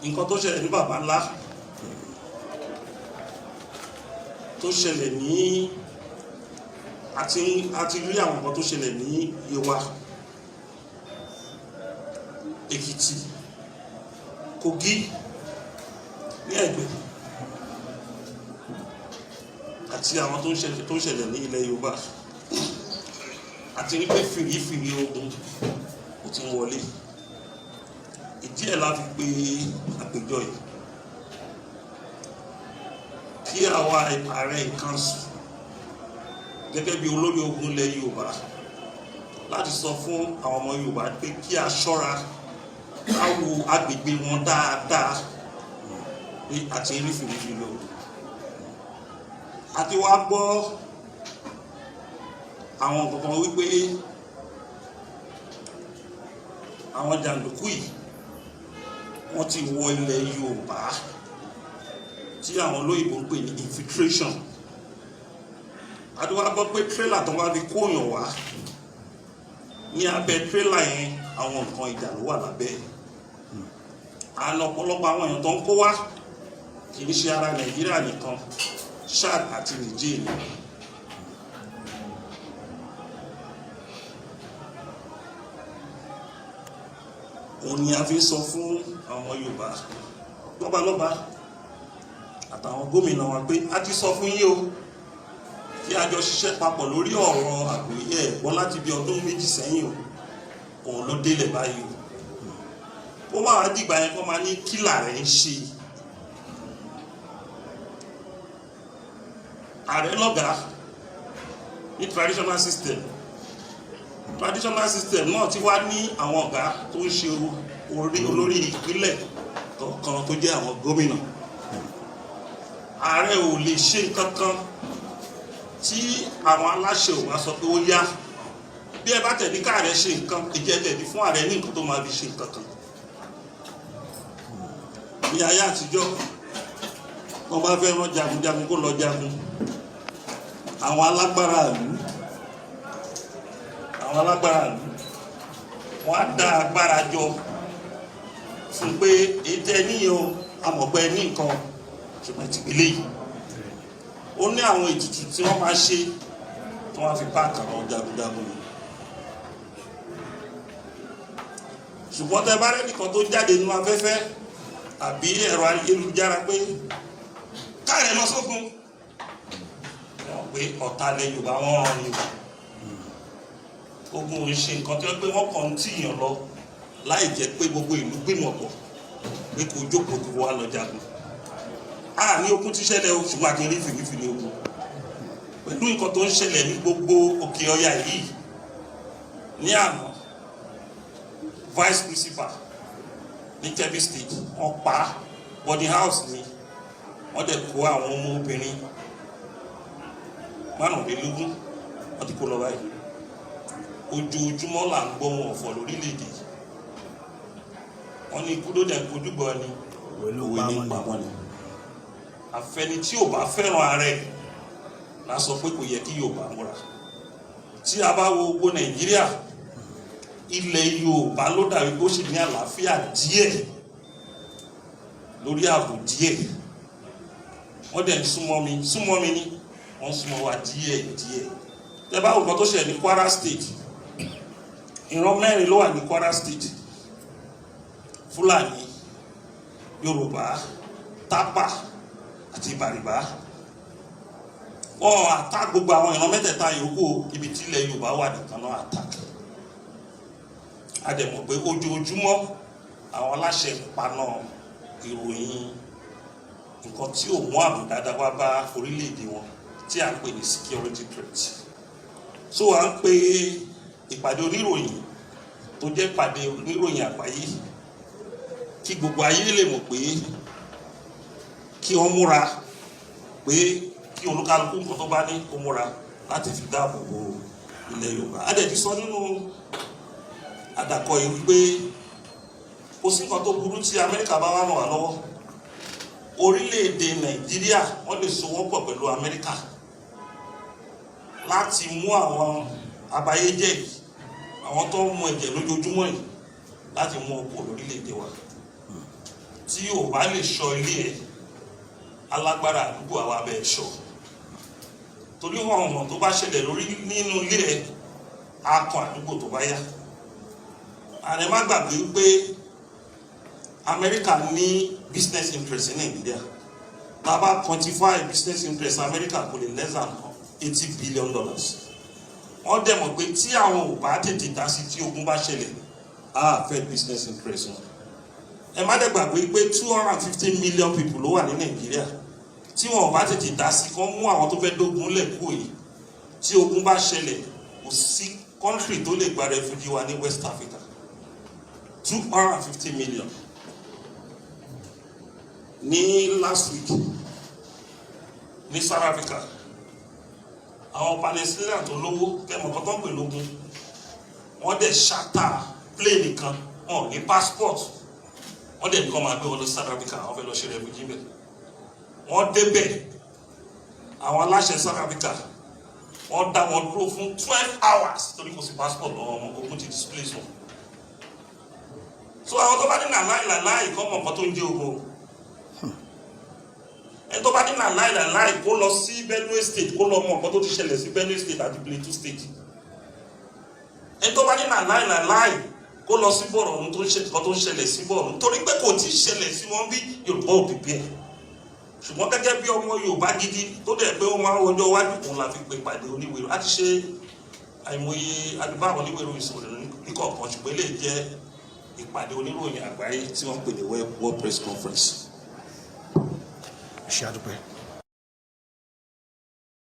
Nǹkan tó ṣẹlẹ̀ ní Baba Ńlá, tó ṣẹlẹ̀ ní àti rí àwọn nǹkan tó ṣẹlẹ̀ ní Yewa, Èkìtì, Kogi, ní Ẹ̀gbẹ́ àti àwọn tó ń ṣẹlẹ̀ ní ilẹ̀ Yorùbá, àti rí pé fìrífìrí ogun ó ti ń wọlé. Ìdí ẹ̀ la fi pe àpèjọ yìí, kí àwa ààrẹ council gẹ́gẹ́ bí olórí ogun ilẹ̀ Yorùbá láti sọ fún àwọn ọmọ Yorùbá pé kí a ṣọ́ra, ká wo agbègbè wọn dáadáa, pé àti rí fìrífìrí ogun. Àti wá gbọ́ àwọn kankan wípé àwọn jàǹdùkú yìí, wọ́n ti wọ ilẹ̀ Yorùbá, tí àwọn olóyìnbó ń pè ní infiltration. Àti wá gbọ́ pé tírélà tó wá fi kóyàn wá, ní abẹ́ tírélà yẹn, àwọn nǹkan ìjà ló wà lábẹ́. Àná ọ̀pọ̀lọpọ̀ àwọn èèyàn tó ń kó wá kì í ṣe ara Nàìjíríà nìkan, Chad àti Niger ni. Òun ni a fi ń sọ fún àwọn ọmọ Yorùbá, lọ́balọ́ba àtàwọn gómìnà wa, pé a ti sọ fún yín o kí a jọ ṣiṣẹ́ papọ̀ lórí ọ̀rọ̀ àgbòyé ẹ̀gbọ́n láti bí ọdún 2 sẹ́yìn o. Òun ló délẹ̀ báyìí o. Kó máa dìgbà yẹn, kó máa ní kílà rẹ̀ ń ṣe. Ààrẹ lọ́gàá ní traditional system. Traditional system náà ti wá ní àwọn ọ̀gá tó ń ṣe olórí ìpínlẹ̀ kọ̀ọ̀kan tó jẹ́ àwọn gómìnà. Ààrẹ ò lè ṣe nǹkan kan tí àwọn aláṣẹ ò bá sọ pé ó yá. Bí ẹ bá tẹ̀lé káàrẹ ṣe nǹkan, ìjẹ́ tẹ̀lé fún ààrẹ ní nǹkan tó máa fi ṣe nǹkan kan. Ní ayé àtijọ́, wọ́n bá fẹ́ rán jagunjagun kó lọ jagun, àwọn alágbára ìlú, àwọn alágbára ìlú, wọ́n á dá agbára jọ fún pé èyí tẹ́ níyẹn o, amọ̀pẹ́ ní nǹkan, ṣùgbọ́n ti gbélé yìí, ó ní àwọn ètùtù tí wọ́n máa ṣe tí wọ́n á fi páàkì àwọn jagunjagun yìí. Ṣùgbọ́n tẹ́ bá rẹ́nìkan tó jáde nínú afẹ́fẹ́ àbí ẹ̀rọ ayélujára pé káàrẹ̀ lọ sógun, wọ́n pé ọ̀tá ilẹ̀ Yorùbá, wọ́n rán ni o. Ogun ò ń ṣe nǹkan tí wọ́n pé wọ́n kàn ń tìyàn lọ láì jẹ́ pé gbogbo ìlú gbìmọ̀ pọ̀ pé kò jókòó kó wá lọ jagun. A ní ogun ti ṣẹlẹ̀ o, ṣùgbọ́n a ti rí fìrífìrí ogun pẹ̀lú nǹkan tó ń ṣẹlẹ̀ ní gbogbo òkè ọya yìí. Ní àná, vice principal ní Kebbi State, wọ́n pa boarding house ni, wọ́n dẹ̀ kó àwọn ọmọ obìnrin 25, wọ́n ti kó lọ báyìí. Ojoojúmọ́ là ń gbọ́ wọn ọ̀fọ̀ lórílẹ̀‐èdè. Wọ́n ní ikú ló dẹ̀ ń kojú gbọ́ ni, òwe ní pamọ́ ni. Àfẹni tí ò bá fẹ́ràn ara ẹ̀ la sọ pé kò yẹ kí Yorùbá múra. Tí a bá wo gbogbo Nàìjíríà, ilẹ̀ Yorùbá ló dàbí bó ṣe ní àlàáfíà díẹ̀ lórí ààbò díẹ̀. Wọ́n dẹ̀ ń súnmọ́ mi, súnmọ́ mi ní, wọ́n súnmọ́ wa díẹ̀ díẹ̀. Tẹ́ bá wo nǹkan tó ṣẹlẹ̀ ní Kwara State, ìran mẹ́rin ló wà ní Kwara State: Fúlàní, Yorùbá, Tápà àti Bàrìbá. Wọ́n attack gbogbo àwọn ìran mẹ́tẹ̀ẹ̀ta yòókù, ibi tí ilẹ̀ Yorùbá wà nìkan náà attack. A dẹ̀ mọ̀ pé ojoojúmọ́ àwọn aláṣẹ paná ìròyìn nǹkan tí ò mú ààbò dáadáa wá bá orílẹ̀-èdè wọn, tí à ń pè ní security threat. So à ń pè ìpàdé oníròyìn tó jẹ́ ìpàdé oníròyìn àgbáyé, kí gbogbo ayé lè mọ̀ pé kí wọ́n múra, pé kí olúkálukú nǹkan tó bá ní kó múra láti fi dáàbò bo ilẹ̀ Yorùbá. A dẹ̀ ti sọ nínú àdàkọ yìí wípé kò sí nǹkan tó burú tí Amẹ́ríkà bá wà ràn wá lọ́wọ́. Orílẹ̀-èdè Nàìjíríà, wọ́n lè sowọ́pọ̀ pẹ̀lú Amẹ́ríkà láti mú àwọn abayéjẹ́ yìí, àwọn tó ń mu ẹ̀jẹ̀ lójoojúmọ́ yìí, láti mú ọkọ̀ lórílẹ̀-èdè wa. Tí o bá lè ṣọ́ ilé ẹ̀, alágbára àdúgbò àwa bẹ́ẹ̀ ṣọ́, torí wọn ọmọ tó bá ṣẹlẹ̀ lórí nínú ilé ẹ̀ á kan àdúgbò tó bá yá. Àrẹ má gbàgbé pé Amẹ́ríkà ní business interest ní Nàìjíríà. Tá a bá quantify business interest Amẹ́ríkà, kò lè less than $80 billion. Wọ́n dẹ̀ mọ̀ pé tí àwọn ò bá tètè dá sí, tí ogun bá ṣẹlẹ̀, á affect business interest wọn. Ẹ má dẹ̀ gbàgbé pé 250 million people ló wà ní Nàìjíríà. Tí wọn ò bá tètè dá sí, kán mú àwọn tó fẹ́ dógun lẹ̀ kú yìí, tí ogun bá ṣẹlẹ̀, kò sí country tó lè gba refugee wa ní West Africa. 250 million. Ní last week ní South Africa, àwọn Palestinian tó lówó kẹmọ kan tó ń pè lógun, wọ́n dẹ̀ charter plane kan, wọn ò ní passport, wọ́n dẹ̀ nǹkan máa gbé wọn lọ sí South Africa. Wọ́n fẹ́ lọ ṣe refugee bẹ̀. Wọ́n débẹ̀, àwọn aláṣẹ South Africa, wọ́n dá wọn dúró fún 12 hours torí kò sí passport lọ́wọ́ wọn. Ogun ti displace wọn. So àwọn tó bá ní nàláì làláì kọ́ mọ̀ nǹkan tó ń jẹ́ ogun o. Ẹni tó bá ní nàláì làláì, kó lọ sí Benue State, kó lọ mọ̀ nǹkan tó ti ṣẹlẹ̀ sí Benue State àti Plateau State. Ẹni tó bá ní nàláì làláì, kó lọ sí Borno, tó ń ṣe nǹkan tó ń ṣẹlẹ̀ sí Borno, torí pé kò tí ì ṣẹlẹ̀ sí wọn bí Yorùbá ò pìpì ẹ̀. Ṣùgbọ́n gẹ́gẹ́ bí ọmọ Yorùbá gidi tó dẹ̀ pé ó máa ń wọjọ́ iwájú, òun la fi pe ìpàdé oníwèrò. A ti ṣe àìmọye àdúgbò àwọn oníwèrò ìṣòro níkọ̀ọ̀kan, ṣùgbọ́n eléyìí jẹ́ ìpàdé oníròyìn àgbáyé tí wọ́n ń pè ní World Press Conference. Ṣe àdúpẹ́.